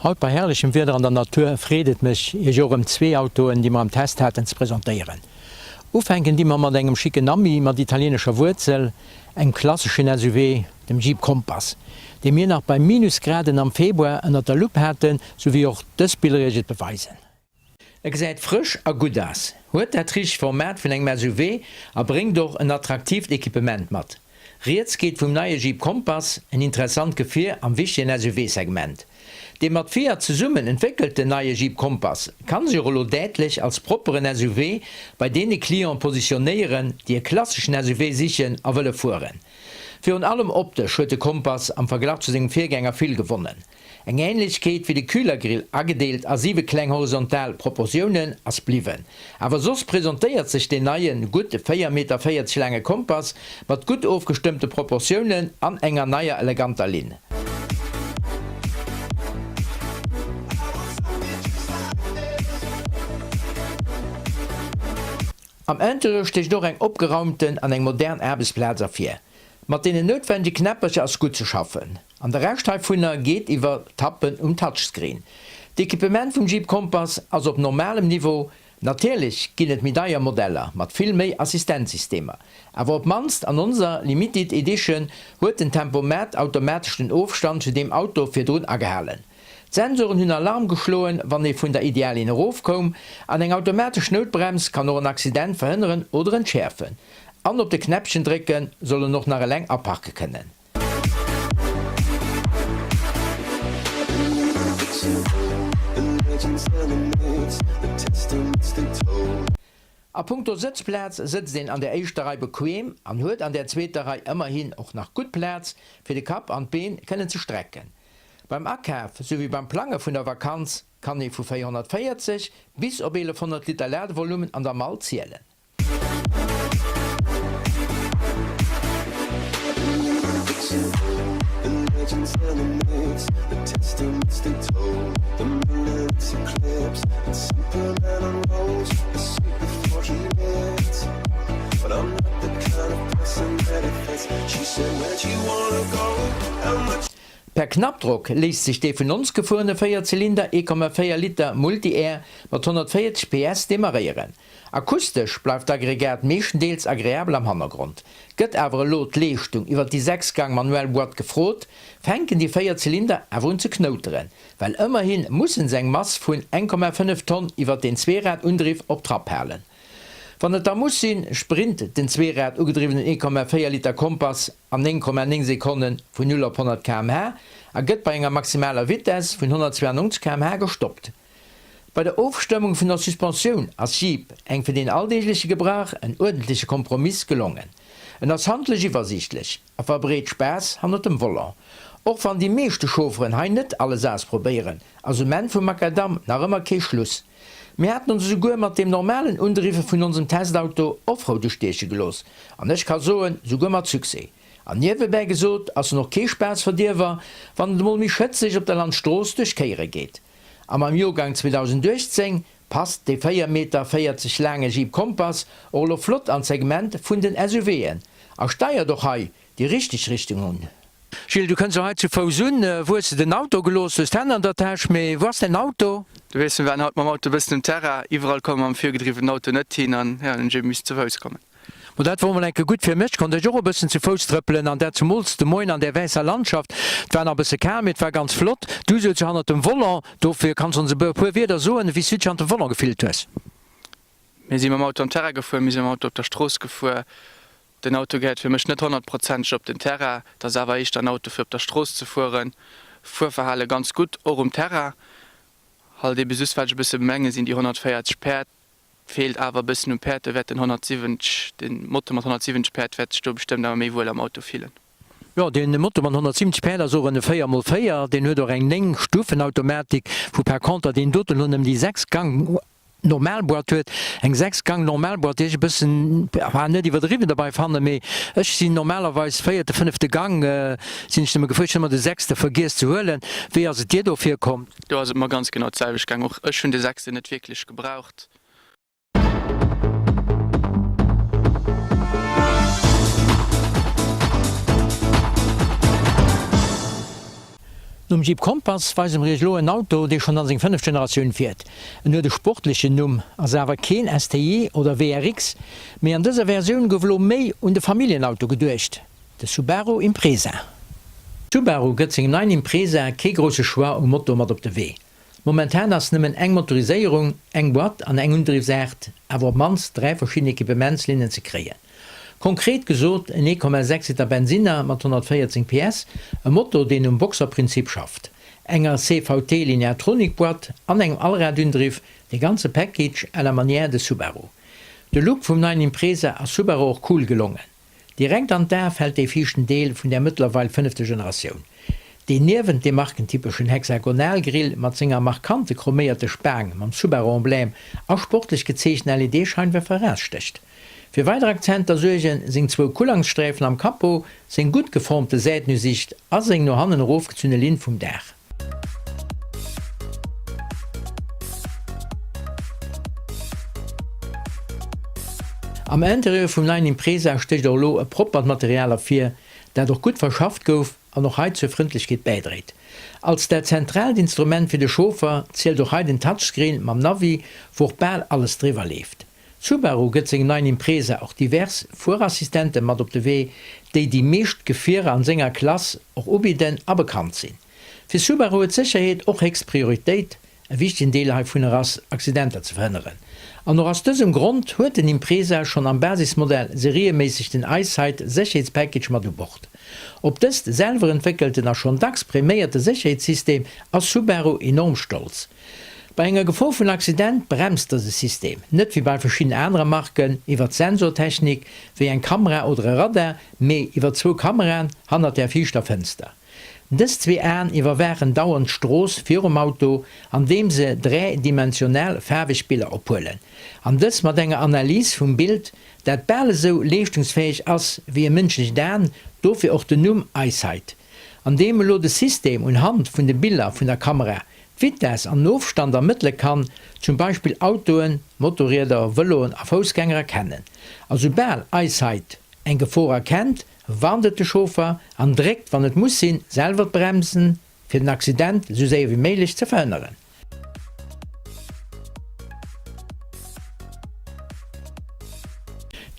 Haut bei herrlechem Wieder an der Natur freet et mech, Iech och erëm zwee Autoen, déi mer am Test haten, ze presentéieren. Ufänken di mer mat engem schicken Ami mat italienescher Wuerzel, engem klasseschen SUV, dem Jeep Compass, dee mir nach bei Minusgraden am Februar ënnert der Lupp haten, sou wéi och dës Biller Iech et beweisen. E gesäit frësch a gutt ass, huet dat richtegt Format vun engem SUV a bréngt och en attraktiivt Equipement mat. Rieds geet vum neie Jeep Compass, en interessant Gefier am wichtegen SUV-Segment. Dee mat Fiat zesummen entwéckelten neie Jeep Compass kann sech och elo däitlech als propperen SUV bei deene Clienten positionéieren, déi e klasseschen SUV sichen a wëlle fueren. Virun allem optesch huet de Compass am Verglach zu sengem Virgänger vill gewonnen. Eng Ähnlechkeet wéi de Kühlergrill, agedeelt a 7 kleng horizontal Proportiounen, ass bliwwen. Awer soss presentéiert sech deen neien, gutt 4 Meter 40 laange Kompass mat gutt ofgestëmmte Proportiounen an enger neier eleganter Linn. Am Interieur stécht och eng opgeraumten an eng modern Aarbechtsplaz ervir. Mat deenen noutwendege Knäppercher ass gutt ze schaffen, an de Rescht heivunner geet iwwer Tappen um Touchscreen. D'Equipement vum Jeep Compass ass op normalem Niveau, natierlech ginn et méi deier Modeller mat vill méi Assistenzsystemer, awer op mannst an onser Limited Edition huet den Tempomat automatesch den Ofstand zu deem Auto virdrun agehalen. D'Sensoren hunn Alarm geschloen, wann ee vun der Ideallinn erofkoum, an eng automatesch Noutbrems kann och en Accident verhënneren oder entschäerfen. An op de Knäppchen drécken, soll en och nach eleng aparke kënnen. A punkto Sëtzplaz sëtzt een an der éischter Rei bequem an huet an der zweeter Rei ëmmerhin och nach gutt Plaz, fir de Kapp an d'Been kënnen ze strecken. Beim Akaf souwéi beim Plange vun der Vakanz kann ee vu 440 bis op 1100 Liter Ladevolumen an der Mall zielen. Per Knappdrock léisst sech dee vun ons gefuerene Véierzylinder 1,4 Liter Multi-Air mat 140 PS demarréieren. Akustesch bleift d'Aggregat meeschtendeels agreabel am Hannergrond. Gëtt awer elo d'Leeschtung iwwer déi 6 Gang manuell Boîte gefrot, fänken déi 4 Zylinder awer un ze knouteren, well ëmmerhi mussen se eng Mass vun 1,5 Tonn iwwer den Zweeradundriff op Trapp halen. Wann et da muss sinn, sprint den Zweerad ugedriwwenen 1,4 Liter Compass an 9,9 Sekonne vun 0 op 100 km/h a gëtt bei enger maximaler Vitess vun 192 km/h gestoppt. Bei der Ofstëmmung vun der Suspensioun ass Jeep eng fir den alldeegleche Gebrauch en uerdentleche Kompromiss gelongen. En ass handlech iwwersiichtlech a verbreet Spaass hannert dem Volant. Och wann déi meeschte Chaufferen hei net alles ausprobéieren, ass um Enn vum Macadam nach ëmmer kee Schluss. Mir haten ons esouguer mat deem normalen Undriwwe vun onsem Testauto Offroad ustieche gelooss, an ech ka soen, souguer mat Succès. An niewebäi gesot ass en och kee Spaassverdierwer, wann et emol méi schëtzeg op der Landstrooss duerch Kéiere geet. A mam Joergang 2018 passt dee 4 Meter 40 laange Jeep Compass och elo flott an d'Segment vun den SUVen a steiert och hei déi richteg Richtung un. Gilles, du kënns jo hei zu Fouss un. Wou hues de den Auto gelooss? Du hues d'Hänn an der Täsch, mee wou ass däin Auto? Du weess, mir waren haut mam Auto e bëssen um Terrain. Iwwerall komme mer mam virgedriwwenen Auto net hin an jo, dann hunn ech ebe missen zu Fouss kommen. Ma dat wor mol enke gutt fir mech, konnt ech och e bëssen zu Fouss trëppelen an dat zumools de Moien an där wäisser Landschaft. Et war nach e bësse kal, mee et war ganz flott. Du souz jo hannert dem Volant, dofir kanns ons e puer Wierder soen, wéi s du dech hannert dem Volant gefillt hues. Mir si mam Auto am Terrain gefuer, mir si mam Auto op der Strooss gefuer. Den Auto gehéiert fir mech net honnertprozenteg op den Terrain, et ass awer éischter en Auto fir op der Strooss ze fueren. Fuerverhale ganz gutt, och um Terrain. Halt ebe just wat ech e bësse bemänge sinn déi 140 Päerd, feelt awer e bëssen um Päerd, do wäert den 170, den Moto mat 170 Päerd wäert sech do bestëmmt awer méi wuel am Auto fillen. Jo, deen Moto mat 170 Päerd ass och en 4 mol 4, deen huet och eng 9 Stufenautomatik, wou par conter deen doten elo nëmmen déi 6 Gang Normal Boîte huet, eng 6 Gang normal Boîte, déi ech e bëssen, enfin net iwwerdriwwen derbei fannen, mee ech sinn normalerweis véierte, fënnefte Gang sinn ech nëmme gefuer, ech hunn ëmmer de sechste vergiess ze huelen. Wéi ass et dir do virkomm? Do ass et mer ganz genau d'selwecht gaang, och ech hunn de sechsten net wierklech gebraucht. Nom Jeep Compass weise mer iech elo en Auto, dee schonn an seng fënneft Generatioun fiert. En huet e sportlechen Numm, ass awer keen STI oder WRX, mee an dëser Versioun gouf elo méi un de Familljenauto geduecht, de Subaru Impreza. Subaru gëtt sengem neien Impreza kee grousse Choix u Motor mat op de Wee. Momentan ass nëmmen eng Motoriséierung, eng Boîte an eng Undriwwsaart, awer op mannst 3 verschidden Equipementslinnen ze kréien. Konkret gesot en 1,6 Liter Bensinner mat 114 PS, e Motor deen um Boxerprinzip schafft, enger CVT Lineartronic Boîte an engem Allradundriff, de ganze Package à la manière de Subaru. De Look vum neien Impreza ass Subaru och cool gelongen. Direkt an d'A fält dee viischten Deel vun där mëttlerweil fënnefter Generatioun, deen niewent dem markentypeschen Hexagonalgrill mat senger markante chroméierte Spaang mam Subaru-Emblème a sportlech gezeechten LED-Scheinwerfer erausstécht. Fir weider Akzenter suerge seng zwou Kullangssträifen am Capot, seng gutt geformte Säitenusiicht a seng no hannen erofgezunne Linn vum Daach. Am Interieur vum neien Impreza stécht och elo e proppert Material ervir, dat och gutt verschafft gouf an och hei zur Frëndlechkeet bäidréit. Als dat zentraalt Instrument fir de Chauffer zielt och hei den Touchscreen mam Navi, wou och bal alles driwwer leeft. Subaru gëtt sengem neien Impreza och divers Fuerassistente mat op de Wee, déi déi meescht Gefierer an senger Klass och ubidden a bekannt sinn. Fir Subaru huet d'Sécherheet och héchst Prioritéit. E wichtegen Deel heivunner ass, Accidenter ze verhënneren. An och aus dësem Grond huet den Impreza schonn am Basismodell serieméisseg den EyeSight Sécherheetspackage mat u Bord. Op dëst selwer entwéckelten a schonn dacks präméierte Sécherheetssystem ass Subaru enorm stolz. Bei enger Gefor vun Accident bremst dëse System, net wéi bei verschidden anere Marken iwwer d'Sensortechnik, wéi eng Kamera oder e Radar, mee iwwer zwou Kameraen hannert der viischter Fënster. Dës zwee Aen iwwerwaachen dauernd d'Strooss virum Auto, andeem se dräidimensional faarweg Biller ophuelen, an dës mat enger Analys vum Bild, dat bal esou leeschtungsfäeg ass wéi e mënschlecht Aen, dofir och den Numm EyeSight. Andeem elo de System un Hand vun de Biller vun der Kamera d'Vitess an den Ofstand ermëttele kann, zum Beispill Autoen, Motorrieder, Vëloen a Foussgänger erkennen. A soubal EyeSight eng Gefor erkennt, warnt et de Chauffer an dréckt, wann et muss sinn, selwer d'Bremsen, fir den Accident esou séier wéi méiglech ze verhënneren.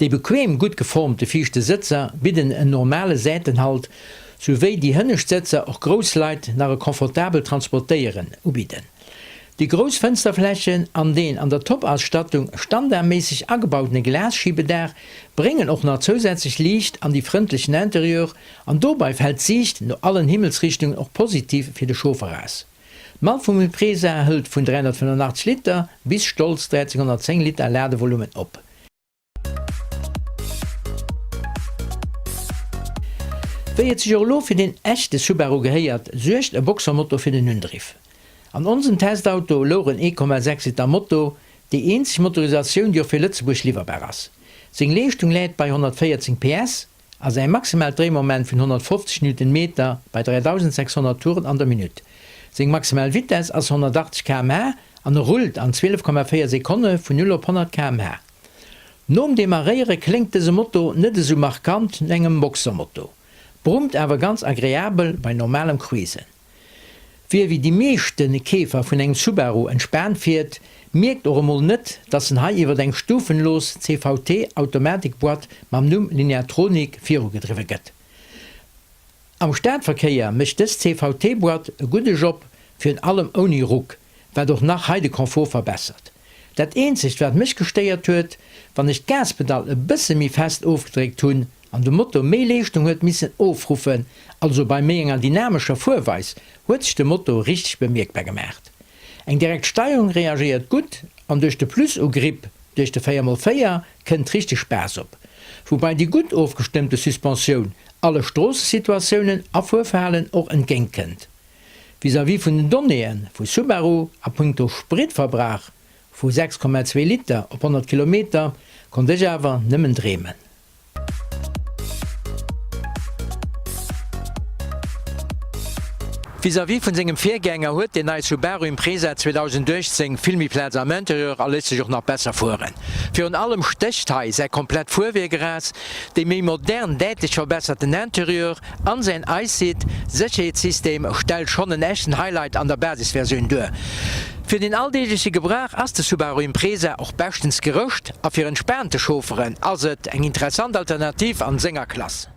Déi bequem, gutt geformte viischte Sëtzer bidden en normale Säitenhalt, sou wéi déi hënnescht Sëtzer och grouss Leit nach e confortabelt Transportéieren ubidden. Déi grouss Fënsterflächen an deen an der Top-Ausstattung standardméisseg agebautene Glasschiebedaach bréngen och nach zousätzlech Liicht an déi frëndlechen Interieur an dobei fält d'Siicht no allen Himmelsrichtungen och positiv fir de Chauffer aus. D'Mall vum Impreza hëlt vun 385 Liter bis stolz 1310 Liter Ladevolumen op. Wéi et sech och elo fir den echte Subaru gehéiert, suergt e Boxermotor fir den Undriff. An onsem Testauto louch en 1,6 Liter Motor, déi eenzeg Motorisatioun déi och fir Lëtzebuerg liwwerbar ass. Seng Leeschtung läit bei 114 PS a säi maximaalt Dréimoment vun 150 Newtonmeter bei 3.600 Touren an der Minutt. Seng maximal Vitess ass 180 km/h an e rullt an 12,4 Sekonne vun 0 op 100 km/h. Nom Demarréiere kléngt dëse Moto net esou markant no engem Boxermoto, brummt awer ganz agreabel bei normalem Cruisen. Wie wéi déi meeschte Keefer vun engem Subaru entspaant fiert, mierkt och emol net, dass en hei iwwert eng stufenlos CVT-Automatikboîte mam Numm Lineartronic virugedriwwe gëtt. Am Stadverkéier mécht dës CVT-Boîte e gudde Job, virun allem ouni Ruck, wat och nach hei de Confort verbessert. Dat eenzegt wat mech gestéiert huet, wann ech d'Gaspedall e bësse méi fest ofgedréckt hunn an de Motor méi Leeschtung huet missen ofruffen, also bei méi enger dynamescher Fuerweis, huet sech de Motor richteg bemierkbar gemaacht. Eng direkt Steierung reagéiert gutt an duerch de Plus u Grip duerch de 4 x 4 kënnt richteg Spaass op. Woubai déi gutt ofgestëmmte Suspensioun alle Stroossesituatiounen a Fuerverhalen och entgéint kënnt. Vis-à-vis vun den Donnéeë vu Subaru a punkto Spritverbrauch vu 6,2 Liter op 100 Kilometer konnt ech awer nëmmen dreemen. Vis-à-vis vun sengem Virgänger huet deen neie Subaru Impreza 2018 vill méi Plaz am Interieur a léisst sech och nach besser fueren. Virun allem stécht hei säi komplett Fuerwierk eraus, déi méi modern, däitlech verbesserten Interieur an säin EyeSight Sécherheetssystem stellt schonn en echten Highlight an der Basisversioun duer. Fir den alldeegleche Gebrauch ass de Subaru Impreza och beschtens gerëscht a fir entspaante Chaufferen ass et eng interessant Alternativ an senger Klass.